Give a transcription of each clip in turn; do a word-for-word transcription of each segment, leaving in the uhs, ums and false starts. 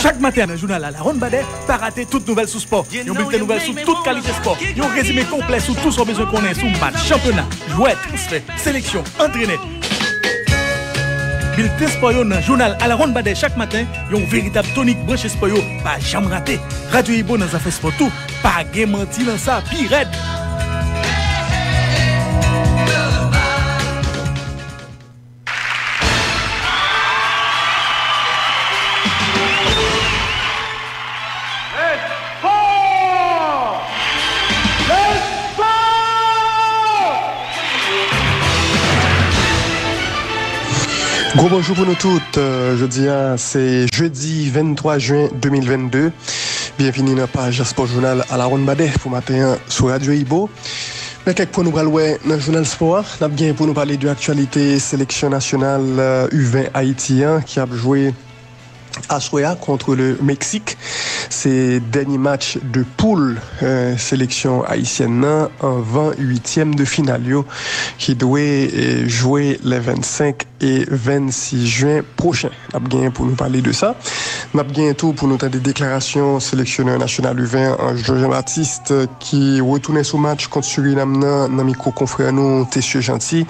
Chak maten nan jounal Alawonnbadè, pa rate tout nouvèl sou spò. Yon bilten nouvèl sou tout kalite spò. Yon rezime konplè sou tout sa w bezwen konnen sou match, chanpyona, jwè, transfè, seleksyon, antrenè. Bilten spò yo nan jounal Alawonnbadè chak maten, yon veritab tonik branche spò yo pa janm rate. Radyo Ibo nan zafè spò tou, pa gen manti nan sa, pi rèd. Spò! Spò! Gwo bonjou pou nou tout. Euh, jodi a, se jedi venntwa jen de mil vennde. Byenvini nan paj Spò Jounal Alawonnbadè pou maten an sou Radyo Ibo. Men kèk pwen nou pral wè nan jounal spò a. N ap gen pou nou pale de aktyalite seleksyon nasyonal, euh, U ven Ayiti an ki ap jwe aswè a kont le Meksik. Se dènye match de poul, euh, seleksyon ayisyèn nan anvan uityèm de final yo ki dwe, euh, jwe le vennsenk e vennsis jen pwochen. N ap genyen pou nou pale de sa. N ap genyen tou pou nou tande deklarasyon seleksyonè nasyonal U ven an, Ange Jean-Baptiste, ki retounen sou match kont Surinam nan, nan mikwo konfrè nou, Tessieux Jeanty.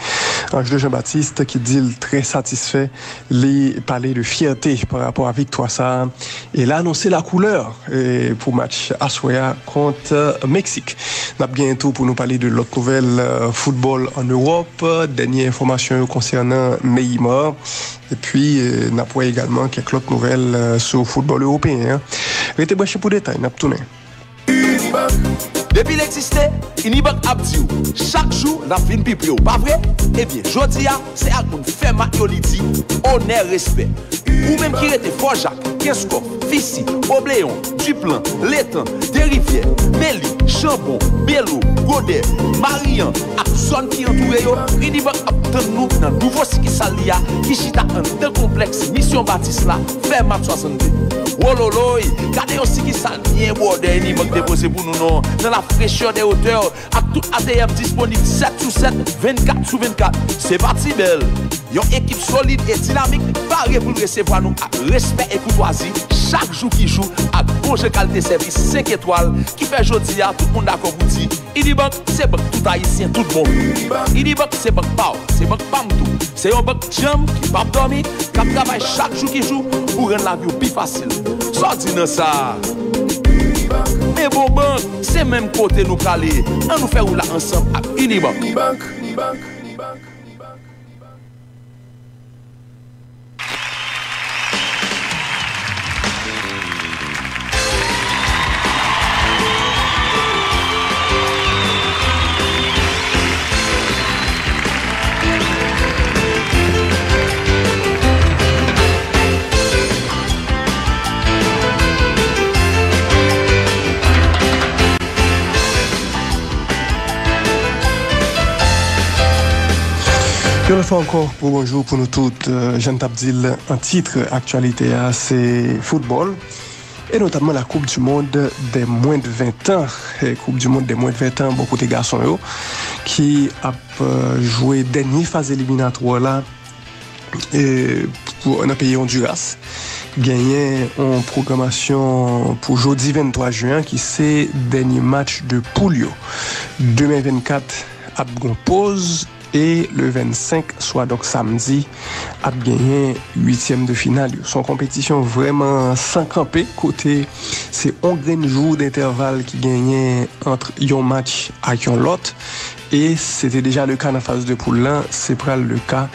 Ange Jean-Baptiste ki di l trè satisfè, li pale de fyète pa rapò a viktwa sa a, e l anonse la koulè, e, pou match aswè a kont, e, Meksik. N ap genyen tou pou nou pale de lòt nouvèl, e, foutbòl ann Ewòp, dènye enfòmasyon yo konsènan Neymar, epi, e, n ap wè egalman kèk lòt nouvèl, e, sou foutbòl ewopeyen an. Rete branche pou detay, n ap tounen. Unibank. Depi l egziste, Unibank ap di w, chak jou, n ap vin pi pre w, pa vre? Ebyen, jodi a, se ak moun fè mak yo li di, onè, respè. Ou menm ki rete Fò Jak, Kenskòf, Fisi, Obleyon, Diplan, Letan, Derivyè, Meli, Chanbon, Belo, Godè, Mariyan ak zòn ki antoure yo, Unibank ap tann nou nan nouvo sikisal li a ki chita anndan konplèks Misyon Batis la, Fèmat swasannde. Wololoy, gade yon sikisal byen bwòdè Unibank depoze pou nou non, dans la fraîcheur des hauteurs, ak tout A T M disponib sèt sou sèt, vennkat sou vennkat. Se pa ti bèl. Yon ekip solid e dinamik pare pou l resevwa nou ak respè e koutwazi chak jou ki jou ak bon jan kalite sèvis senk etwal ki fè jodi a tout moun dakò pou di Unibank se bank tout Ayisyen tout bon. Unibank se bank pa w, se bank pa m tou. Se yon bank djanm ki p ap dòmi, k ap travay chak jou ki jou pou rann lavi w pi fasil. Sa w di nan sa a? Men bon bank, se menm kote nou prale. Ann nou fè wout la ansanm ak Unibank. Yon lòt fwa ankò, gwo bonjou pou nou tout. Euh, jan n t ap di l an tit aktyalite a, se foutbòl, e notamman la Coupe du Monde des moins de vingt ans. E Coupe du Monde des moins de vingt ans, bò kote gason yo, ki ap, euh, jwe dènye faz eliminatwa la, e, pou, nan peyi Ondiras. Genyen yon pwogramasyon pou jodi venntwa jen an, ki se dènye match de poul yo. Demen vennkat ap gon poz, e le vennsenk, swa donk samdi, ap genyen uityèm de final yo. Se yon konpetisyon vrèman san kanpe, kote se yon grenn jou dentèval ki genyen ant yon match ak yon lòt. E se te deja le ka nan faz de poul lan, se pral le ka,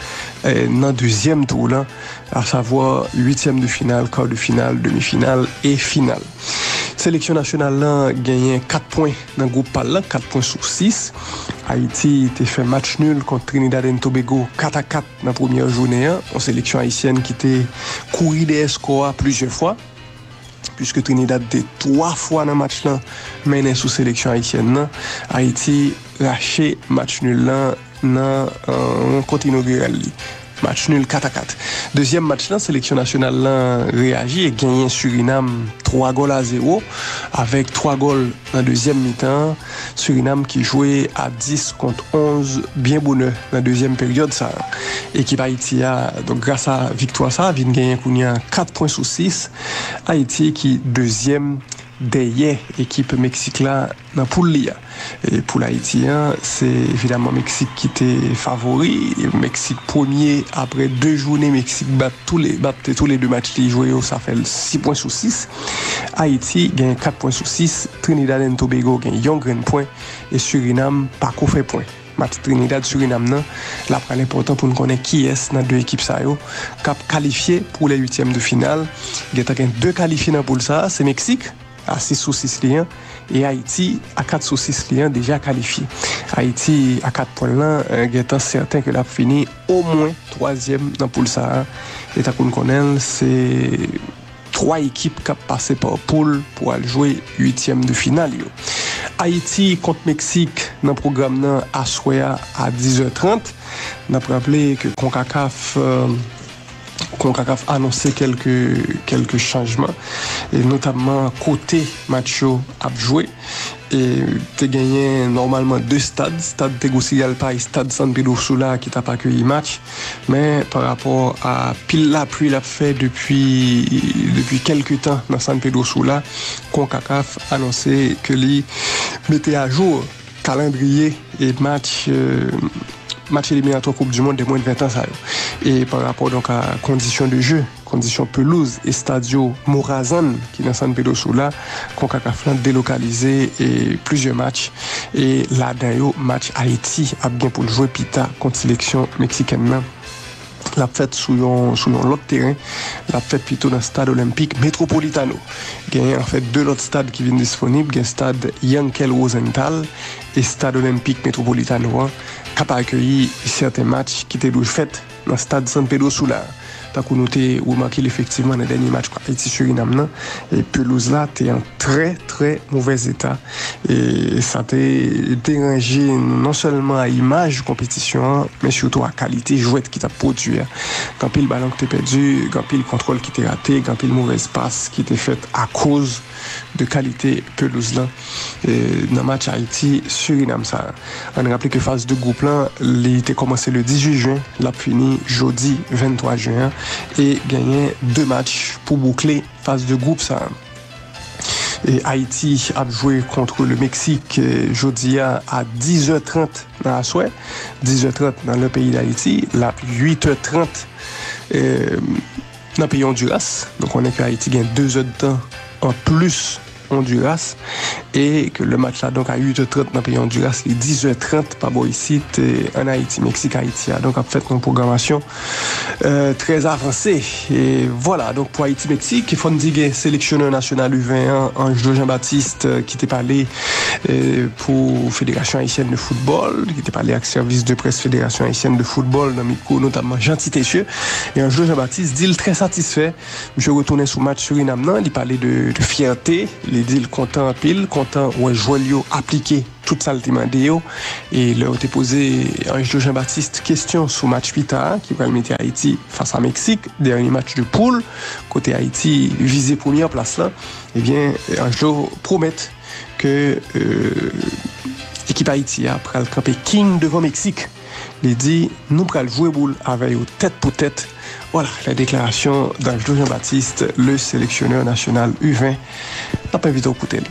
eh, nan dezyèm tou lan, asavwa uityèm de final, kar de final, demi final e final. Seleksyon nasyonal lan genyen kat pwen nan gwoup pa l lan, kat pwen sou sis. Ayiti te fè match nul kont Trinidad and Tobago kat a kat nan premyè jounen an, yon seleksyon ayisyèn ki te kouri dèyè skò a plizyè fwa, piske Trinidad te twa fwa nan match lan mennen sou seleksyon ayisyèn nan. Ayiti rache match nul lan nan, euh, rankont inogiral li. Match nul kat a kat. Dezyèm match lan, seleksyon nasyonal lan reyaji e genyen Surinam twa gòl a zewo, avèk twa gòl nan dezyèm mitan an. Surinam ki jwe a dis kont onz byen bonè nan dezyèm peryòd sa a. Ekip Ayiti a, donk, gras a viktwa sa a, vin genyen kounye a kat pwen sou sis. Ayiti ki dezyèm dèyè ekip Meksik la nan poul li a. E poul Ayiti an, se evidaman Meksik ki te favori. Meksik premye apre de jounen. Meksik bat tou le, bat tou le de match li jwe yo, sa fè l sis pwen sou sis. Ayiti gen kat pwen sou sis. Trinidad and Tobago gen yon grenn pwen. E Surinam pako fè pwen. Match Trinidad Surinam nan, l ap pral enpòtan pou n konnen kiyès nan de ekip sa yo k ap kalifye pou lè uityèm de final. Gentan gen de kalifye nan poul sa a, se Meksik a sis sou sis li an, e Ayiti a kat sou sis li an deja kalifye. Ayiti a kat pwen l lan, eh, gentan sèten ke l ap fini omwen twazyèm nan poul sa a. E tankou n konnen l, se twa ekip k ap pase pa poul pou al jwe uityèm de final yo. Ayiti kont Meksik nan pwogram nan aswè a a diz è trant. N ap raple ke konkakaf, eh, konkakaf anonse kèlke, kèlke chanjman, e notamman kote match yo ap jwe. E te genyen nòmalman de stad, stad Tegucigalpa e stad San Pedro Sula ki t ap akeyi match. Men pa rapò a pil lapli l ap fè depi, depi kèlke tan nan San Pedro Sula, konkakaf anonse ke li mete ajou kalandriye e match, eh, match eliminatwa Koup di Mond de mwens de ven tan sa yo. E pa rapò donk a kondisyon de je, kondisyon pelouz, estadio Morazán ki nan San Pedro Sula, konkakaf lan delokalize e plizyè match, e ladan yo match Ayiti ap gen pou l jwe pita kont seleksyon meksikèn nan. L ap fèt sou yon, sou yon lòt teren. L ap fèt pito nan stad Olympic Metropolitano. Genyen anfèt de lòt stad ki vin disponib, gen stad Yankel Rosenthal e stad Olympic Metropolitano an k ap akeyi sèten match ki te dwe fèt nan stad San Pedro Sula. Tankou nou te remake l efektivman nan dènye match Ayiti Surinam nan, e pelouz la te an trè, trè movèz eta. E sa te deranje non sèlman a imaj konpetisyon an, men sitou a kalite jwèt ki t ap pwodui a. Gen anpil balon ki te pèdi, gen anpil kontwòl ki te rate, gen anpil movèz pas ki te fèt akoz de kalite pelouz lan, eh, nan match Ayiti Surinam sa a. Ann raple ke faz de gwoup lan, li te kòmanse le dizuit jen, l ap fini jodi venntwa jen an, e genyen de match pou boukle faz de gwoup sa a. E Ayiti ap jwe kont le Meksik, eh, jodi a a diz è trant nan aswè, diz è trant nan le peyi Dayiti, l ap uit è trant, eh, nan peyi Ondiras. Nou konnen ke Ayiti gen de zè de tan an plis Ondiras, e ke le match la, donk, a uit è trant nan peyi Ondiras, li diz è trant pa bò isit, eh, ann Ayiti. Meksik Ayiti a, donk, ap fèt nan pwogramasyon, eh, trè avanse. E vwala, donk, pou Ayiti Meksik, fò n di gen seleksyonè nasyonal U ven an, Anjlo Jean Baptiste, eh, ki te pale, eh, pou Federasyon Ayisyèn de Foutbòl, ki te pale ak sèvis de près Federasyon Ayisyèn de Foutbòl nan mikwo, notamman Jean Titécieux. E Anjlo Jean Baptiste di l trè satisfè. Misye retounen sou match Surinam nan, li pale de, de fyète, li di l kontan anpil, kontan wè jwè l yo aplike tout sa l te mande yo. E lè yo te poze Anjlo Jean Baptiste kesyon sou match pita a, ki pral mete Ayiti fas a Meksik, dènye match de poul, kote Ayiti vize premyè plas lan, ebyen, Anjlo pwomèt ke, euh, ekip Ayiti a pral kanpe king devan Meksik. Li di, nou pral jwe boul avè yo tèt pou tèt. Voilà les déclarations d'Anjlo Jean-Baptiste, le sélectionneur national U ven. N ap envite w koute l.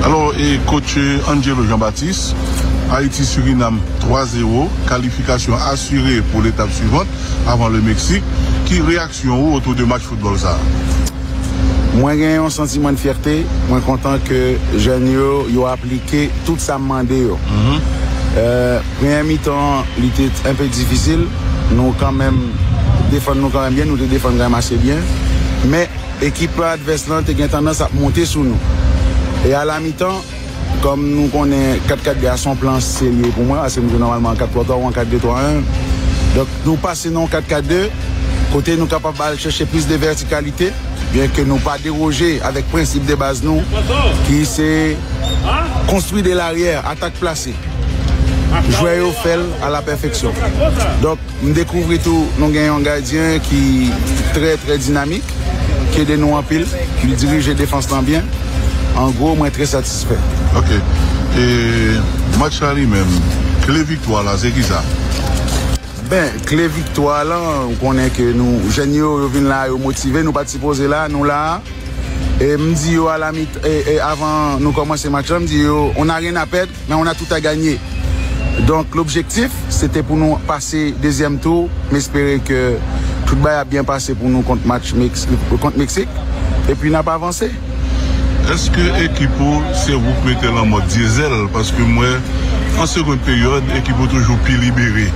Alò, e coach Angelo Jean-Baptiste, Ayiti Surinam twa zewo, kalifikasyon asire pou letap swivant avan le Meksik. Ki reyaksyon ou otou de match foutbòl sa a? Mwen gen yon santiman de fyète, mwen kontan ke jèn yo, yo aplike tout sa m mande yo. Premyè mitan an, li te enpe difisil, nou kanmenm defann nou kanmenm byen, nou te defann kanmenm ase byen. Men, ekip advès lan te gen tandans ap monte sou nou. E a la mitan, kòm nou konnen kat kat de a se yon plan serye pou mwen, paske m jwe nòmalman an kat twa twa ou an kat de twa en. Donk, nou pase nan yon kat kat de, kote nou kapab al chèche plis de vètikalite. Byen ke nou pa deroje avèk prensip de baz nou, ki se konstwi de laryè, atak plase. Jwè yo fè l a la pèfeksyon. Donk, m dekouvri tou, nou gen yon gadyen ki trè, trè dinamik, ki ede nou anpil. Li dirije defans lan byen. An gwo, mwen trè satisfè. Ok. E match la li menm, kle viktwa la, se ki sa? Ben, kle viktwa lan, ou konnen ke nou, jèn yo, yo vin la, yo motive, nou pa t sipoze la, nou la. E m di yo a la mit, e, e avan nou kòmanse match lan, m di yo, on n'a rien à perdre, mais on a tout à gagner. Donk, lobjektif, se te pou nou pase dezyèm tou. M espere ke tout bagay ap byen pase pou nou kont match Mex-, kont Meksik. Epi n ap avanse. Èske ekip ou, se ou k mete l an mòd dyezèl? Paske m wè, an segonn peryòd, ekip ou toujou pi libere.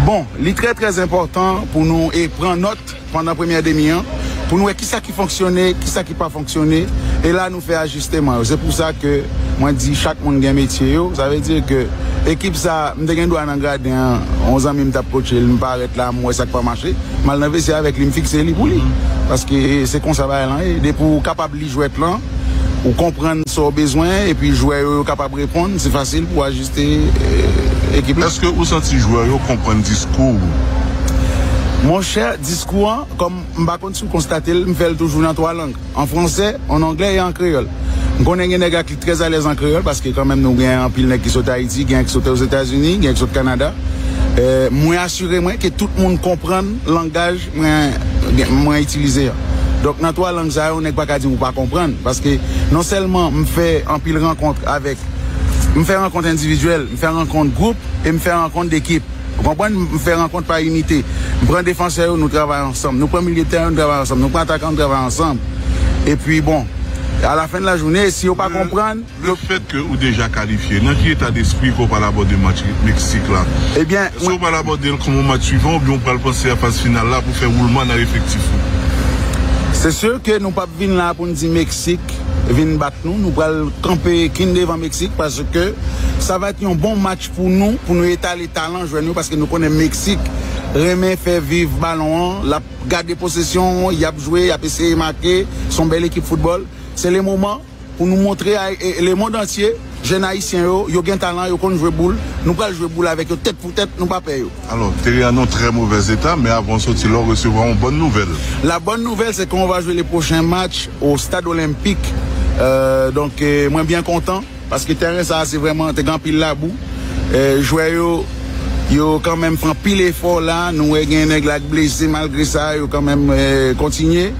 Bon, li trè, trè enpòtan pou nou e pran nòt pandan premyè demi an, pou nou wè kisa ki fonksyone, kisa ki pa fonksyone, e la nou fè ajisteman yo. Se pou sa ke mwen di chak moun gen metye yo. Sa vle di ke ekip sa, m te gen dwa nan graden an, yon zanmi m t ap kotche l, m parèt la, m wè sa k pa mache, m al nan vestyè avèk li, m fikse li pou li. Paske se konsa bagay lan ye. Depi w kapab li jwèt lan, ou konprann sa w bezwen, epi jwè yo, yo kapab reponn, se fasil pou w ajiste, eh, ekip la. Èske ou santi jwè yo konprann diskou w? Monchè, diskou an, kòm m pa konn si w konstate l, m fè l toujou nan twa lang, an fransè, an anglè e an kreyòl. M konnen gen nèg la ki trè alèz an kreyòl, paske kanmenm nou gen anpil nèg ki sot Ayiti, gen ki sot Ozetazini, gen ki sot Kanada. Eh, mwen asire mwen ke tout moun konprann langaj mwen, mwen itilize an. Donk, nan twa lang sa yo, nèg pa ka di ou pa konprann, paske non sèlman m fè anpil rankont avèk, m fè rankont endividyèl, m fè rankont gwoup, e m fè rankont dekip. Ou konprann? M fè rankont pa inite. M pran defansè yo, nou travay ansanm. Nou pran milye tèren, nou travay ansanm. Nou pran atakan, nou travay ansanm. Epi, bon, a la fen de la jounen, si yo pa konprann, le fèt ke ou deja kalifye, nan ki eta despri ke w pral abòde match Meksik la? Ebyen, èske w pral abòde l kòm yon match swivan oubyen w pral panse a faz final la pou fè woulman nan efektif ou? Se si ke nou p ap vin la pou n di Meksik vin bat nou. Nou pral kanpe kin devan Meksik, paske sa va èt yon bon match pou nou, pou nou etale talan jwè nou, paske nou konnen Meksik renmen fè viv balon an, l ap gade posesyon, y ap jwe, y ap eseye make, se yon bèl ekip foutbòl. Se le moman pou nou montre a, e, lemonn antye, jèn ayisyen yo, yo gen talan, yo konn jwe boul. Nou pral jwe boul avèk yo tèt pou tèt, nou pa pè yo. Alò, teren an nan yon trè movèz eta, men avan w soti la, w resevwa yon bòn nouvèl. La bonne nouvelle, c'est qu'on va jouer le prochain match au Stade Olympique. Euh, donk, euh, mwen byen kontan, paske teren sa a, se vrèman, te gen anpil labou. Eh, jwè yo, yo kanmenm fè anpil efò la. Nou wè gen nèg la k blese, malgre sa, yo kanmenm, eh, kontinye.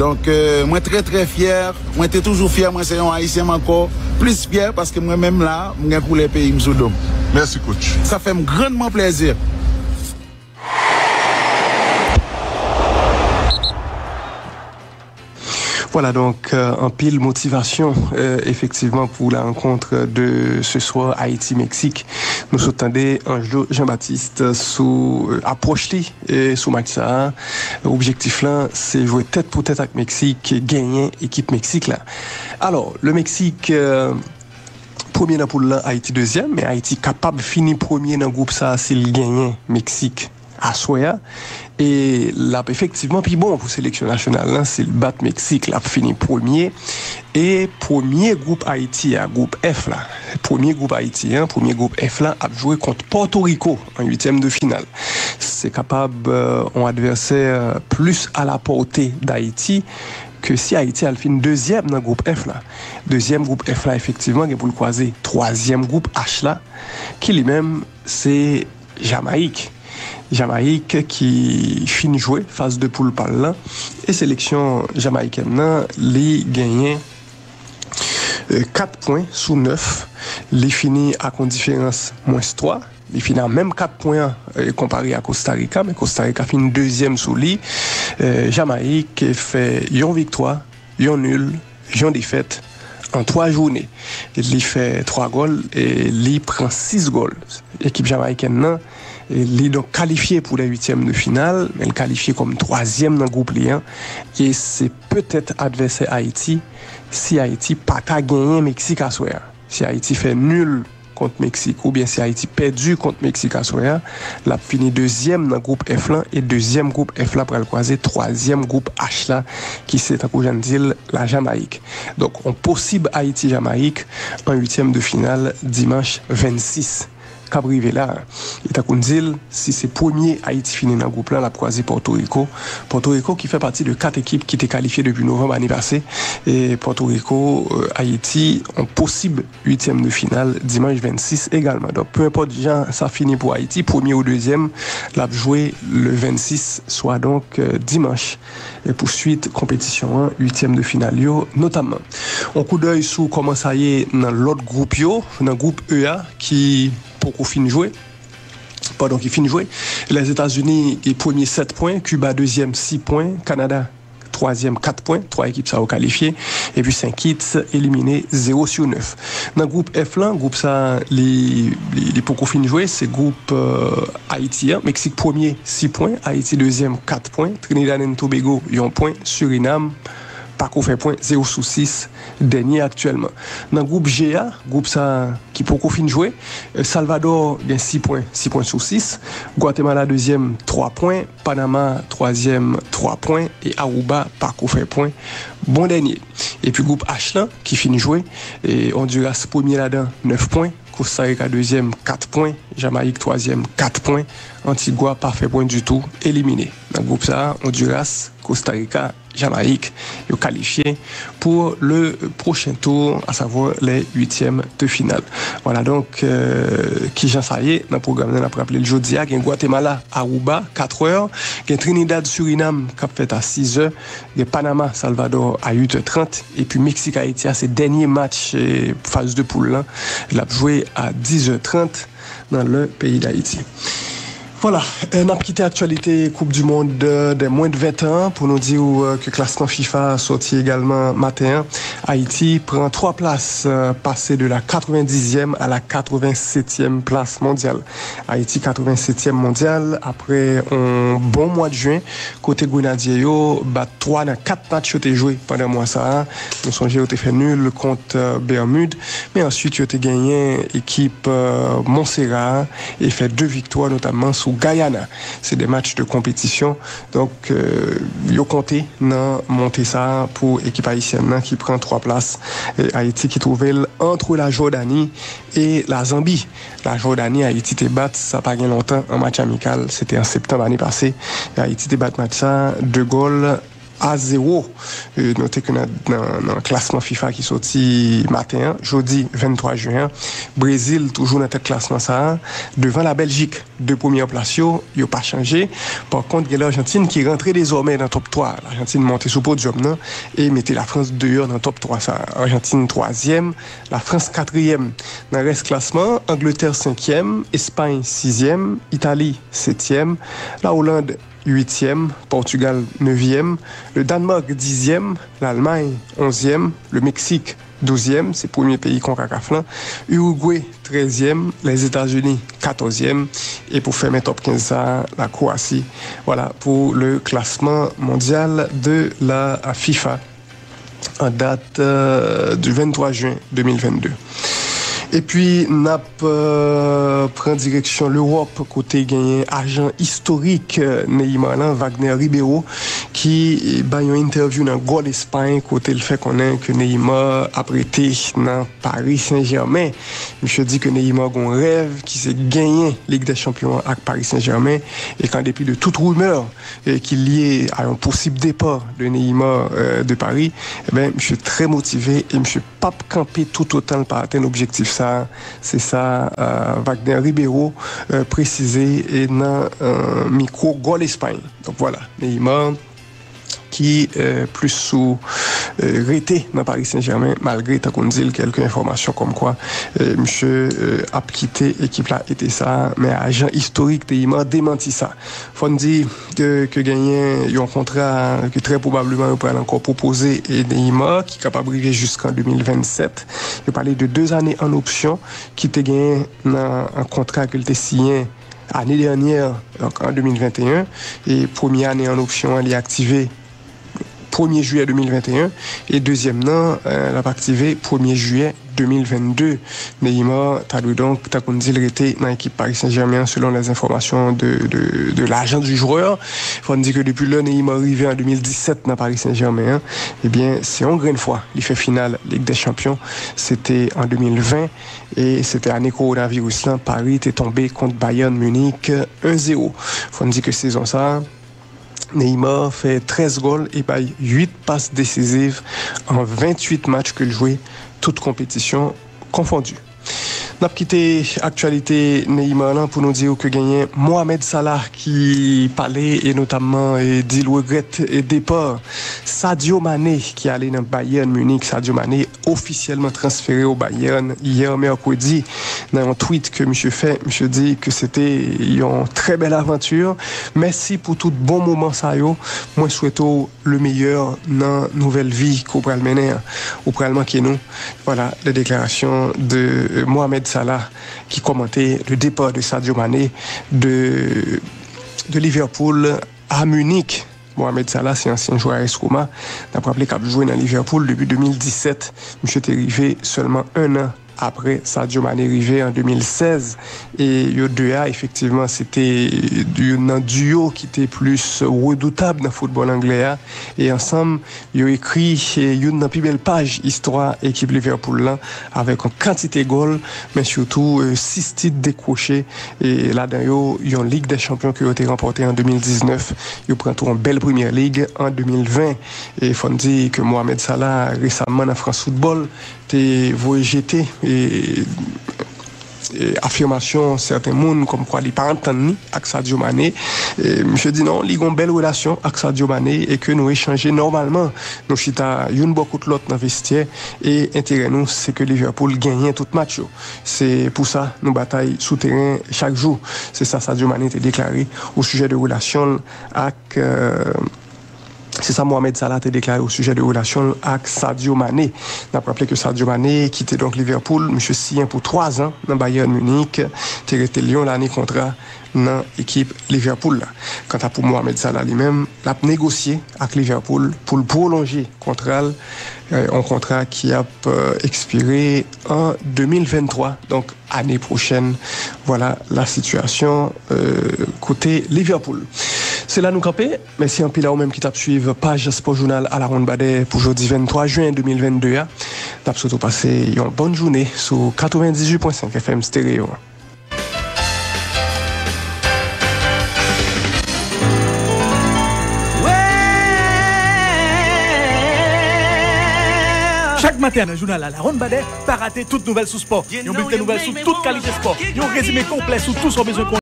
Donk, eh, mwen trè, trè fyè. Mwen te toujou fyè, mwen se yon Ayisyen, m ankò plis fyè, paske mwen menm la, m gen koulè peyi m sou do m. Mèsi, coach. Sa fè m grandman plèzi. Voilà, donc, euh, anpil motivasyon, euh, efektivman, pou la rencontre de ce soir Haïti-Mexique. Nou sot tande Angelo Jean-Baptiste sou, euh, apwòch li, euh, sou match sa a. Objektif lan, se jwe tèt pou tèt ak Meksik, genyen ekip Meksik la. Alò, le Meksik, euh, premye nan poul lan, Ayiti dezyèm, men Ayiti kapab fini premye nan gwoup sa a si l genyen Meksik aswè a. E l ap efektivman pi bon pou seleksyon nasyonal lan si l bat Meksik, l ap fini premye. E premye gwoup Ayiti a, gwoup F la, premye gwoup Ayiti an, premye gwoup F la ap jwe kont Pòtoriko an uityèm de final. Se kapab, euh, yon advèsè plis a la pòte d'Ayiti ke si Ayiti al fin dezyèm nan gwoup F la. Dezyèm gwoup F la, efektivman, gen pou l kwaze twazyèm gwoup H la, ki li menm se Jamayik. Jamayik ki fin jwe faz de poul pa l lan. E seleksyon jamayikèn nan, li genyen, euh, kat pwen sou nèf. Li fini ak yon diferans mwens twa. Li fini a menm kat pwen an, euh, konpare a Kostarika, men Kostarika fini dezyèm sou li. Euh, Jamayik fè yon viktwa, yon nil, yon defèt an twa jounen. Li fè twa gòl e li pran sis gòl. Ekip jamayikèn nan, e li donk kalifye pou lè uityèm de final, men l kalifye kòm twazyèm nan gwoup li an, e se petèt advèsè Ayiti, si Ayiti pa ta genyen Meksik aswè a. Si Ayiti fè nil kont Meksik, oubyen si Ayiti pèdi kont Meksik aswè a, l ap fini dezyèm nan gwoup F lan, e dezyèm gwoup F la pral kwaze twazyèm gwoup H la, ki se, tankou jan n di l, la Jamayik. Donk, yon posib Ayiti-Jamayik an uityèm de final dimanch vennsis k ap rive la. E tankou n di l, si se premye Ayiti fini nan gwoup la, l ap kwaze Pòtoriko. Pòtoriko ki fè pati de kat ekip ki te kalifye depi novanm ane pase. E Pòtoriko, euh, Ayiti, yon posib uityèm de final dimanch vennsis egalman. Donk, peu importe jan sa fini pou Ayiti, premye ou dezyèm, l ap jwe le vennsis, swa donk, euh, dimanch. E pou swit konpetisyon an, uityèm de final yo, notamman. On koudèy sou kòman sa ye nan lòt gwoup yo, nan gwoup E a, ki poko fin jwe, padon, ki fin jwe. Lèzetazini gen premye sèt pwen, Kiba dezyèm sis pwen, Kanada twazyèm kat pwen, twa ekip sa yo kalifye, epi Saint Kitts elimine zewo sou nèf. Nan gwoup F lan, gwoup sa li, li, li poko fin jwe, se gwoup, euh, Ayiti an, Meksik premye sis pwen, Ayiti dezyèm kat pwen, Trinidad and Tobago yon pwen, Surinam pako fè pwen, zewo sou sis, dènye aktyèlman. Nan gwoup G a, gwoup sa ki poko fin jwe, euh, Salvador gen sis pwen, sis pwen sou sis, Gwatemala dezyèm, twa pwen, Panama twazyèm, twa pwen, e Aruba pako fè pwen, bon dènye. Epi gwoup H lan ki fin jwe, e Honduras premye ladan, nèf pwen, Costa Rica dezyèm, kat pwen, Jamayik twazyèm, kat pwen, Antigua pa fè pwen ditou, elimine. Nan gwoup sa a, Honduras, Costa Rica, Jamayik, yo kalifye pour le prochain tour, à savoir les huitièmes de finale. Voilà donc, euh, kijan sa ye nan pwogram nan, n ap raple l jodi a, gen Gwatemala, Aruba, katrè, gen Trinidad, Surinam, k ap fèt a sizè, gen Panama, Salvador a uitè trant, epi Meksik, Ayiti a, se dènye match, eh, faz de poul lan, l ap jwe a dizè trant nan lè peyi Dayiti. Vwala, eh, n ap kite aktyalite Koup di Mond, eh, dè mwens de ventan pou nou di w, eh, ke klasman fifa sòti egalman maten an. Ayiti pran twa plas, eh, pase de la katrevendizyèm a la katrevensetyèm plas mondyal. Ayiti katrevensetyèm mondyal, apre yon bon mwa de jen, kote Grenadye yo bat twa nan kat match yo te jwe pandan mwa sa a. Nou sonje yo te fè nil kont, eh, Bermud, men answit yo te genyen ekip, eh, Monsera e fè de viktwa, notamman sou Guyana. Se de match de konpetisyon. Donk, eh, yo konte nan monte sa a pou ekip ayisyèn nan ki pran twa plas. E Ayiti ki twouve l antre la Jòdani e la Zanbi. La Jòdani, Ayiti te bat, sa pa gen lontan, an match amikal, se te an septanm ane pase. E Ayiti te bat match sa a de gòl a zewo. E note ke nan, nan, nan klasman fifa ki sòti maten an, jodi venntwa jen an, Brezil toujou nan tèt klasman sa a, devan la Bèljik. De premyè plas yo, yo pa chanje. Pa kont, gen Lajantin ki rantre dezòmè nan top twa. Lajantin monte sou podyòm nan e mete Lafrans deyò nan top twa sa a. Lajantin twazyèm, Lafrans katriyèm. Nan rès klasman, Angletè senkyèm, Espay sizyèm, Itali setyèm, Lawoland uityèm, Pòtigal nevyèm, le Danemark dizyèm, Lalmay onzyèm, le Meksik douzyèm, se premye peyi konkakaf lan, Irigwe trèzyèm, Lèzetazini katòzyèm, e pou fèmen top kenz sa a, la Kroasi. Vwala pou le klasman mondyal de la fifa an dat, eh, du venntwa jen de mil vennde. Epi n ap, eh, pran direksyon Lewòp, kote genyen ajan istorik, eh, Neymar lan, Wagner Ribeiro, ki bay yon entèvyou nan Gòl Espay, kote l fè konnen ke Neymar ap rete nan Paris Saint-Germain. Misye di ke Neymar gon rèv ki se genyen Lig dè Chanpyon an ak Paris Saint-Germain, e ke an depi de tout rimè, eh, ki lye a yon posib depa de Neymar, eh, de Paris, e ben, misye trè motive e misye p ap kanpe toutotan l pa atenn objektif sa a. Se sa, eh, Wagner Ribeiro, eh, presize, eh, nan, eh, mikwo Gòl Espay. Donk, vwala, Neymar ki, eh, plis sou, eh, rete nan Paris Saint-Germain, malgre, tankou n di l, kèlke enfòmasyon kòmkwa, eh, misye, eh, ap kite ekip la ete sa a, men ajan istorik Neymar demanti sa. Fò n di ke, ke genyen yon kontra ke trè pwobableman yo pral ankò pwopoze e Neymar, ki kapab rive jiskan de mil vennsèt. Yo pale de de zane an opsyon ki te genyen nan, an kontra ke l te siyen ane dènyè, donk an de mil venteyen, e premye ane an opsyon an, li aktive premye jiyè de mil venteyen, e dezyèm nan, euh, l ap aktive premye jiyè de mil vennde. Neymar ta dwe donk, tankou n di, l rete nan ekip Paris Saint-Germain an, selon lè enfòmasyon de, de, de lajan di jwè. Fò n di ke depi lè Neymar rive an de mil disèt nan Paris Saint-Germain an, ebyen, se yon grenn fwa li fè final Lig dè Chanpyon. Se te an de mil ven, e se te ane kowonaviris lan. Paris te tonbe kont Bayern Munich en zewo. Fò n di ke sezon sa a, Neymar fè trèz gòl e bay uit pas desiziv an venntuit match ke l jwe, tout konpetisyon konfondi. N ap kite aktyalite Neymar lan pou nou di w ke genyen Mohamed Salah ki pale e notamman, e, di l regrèt, e, depa Sadio Mane ki ale nan Bayern Munich. Sadio Mane ofisyèlman transfere o Bayern yè mèkredi. Nan yon tweet ke misye fè, misye di ke se te yon trè bèl avanti. Mèsi pou tout bon moman sa yo. Mwen swete w le meyè nan nouvèl vi ke w pral mennen an. Ou pral manke nou. Voilà les déclarations de, euh, Mohamed Salah qui commentait le départ de Sadio Mané de, de Liverpool à Munich. Mohamed Salah, se ansyen jwè A S Roma. N ap raple k ap jwe nan Liverpool depi de mil disèt. Misye te rive sèlman en an apre Sadio Mane rive an de mil sèz. E yo de a, efektivman, se te youn nan diyo ki te plis redoutab nan foutbòl anglè a. E ansanm, yo ekri, e, youn nan pi bèl paj istwa ekip Liverpool lan, avèk yon kantite gòl, men sitou, e, sis tit dekwoche, e ladan yo, yon Lig dè Chanpyon ke yo te ranpòte an de mil diznèf. Yo pran tou yon bèl Premyè Lig an de mil ven. E fò n di ke Mohamed Salah, resaman nan France Football, te voye jete, e, e, afimasyon sèten moun kòmkwa li pa antann ni ak Sadio Mane. E, misye di non, li gen yon bèl relasyon ak Sadio Mane e ke nou echanje nòmalman. Nou chita youn bò kot lòt nan vestyè e enterè nou, se ke Liverpool genyen tout match yo. Se pou sa nou batay sou teren chak jou. Se sa Sadio Mane te deklare o sijè de relasyon l ak, e, Se sa Mohamed Salah te deklare o sijè de relasyon l ak Sadio Mane. N ap raple ke Sadio Mane kite donk Liverpool, misye siyen pou twa zan nan Bayern Munich, te rete l yon lane kontra nan ekip Liverpool la. Kanta pou Mohamed Salah li menm, l ap negosye ak Liverpool pou l pwolonje kontra l, e, yon kontra ki ap, e, ekspire an de mil venntwa. Donk, ane pwochèn. Vwala la sitiyasyon, e, kote Liverpool. Se la nou kanpe. Mèsi anpil a ou menm ki t ap swiv paj Spò Jounal a la Ronn Badè pou jodi venntwa jen de mil vennde a. N ap swete w pase yon bòn jounen sou katrevendizuit pwen senk F M Stereo. Chak maten nan jounal la, la Ronn Badè, pa rate tout nouvèl sou spò. Yon bilten nouvèl sou tout kalite spò. Yon rezime konplè sou tout sa w bezwen konnen.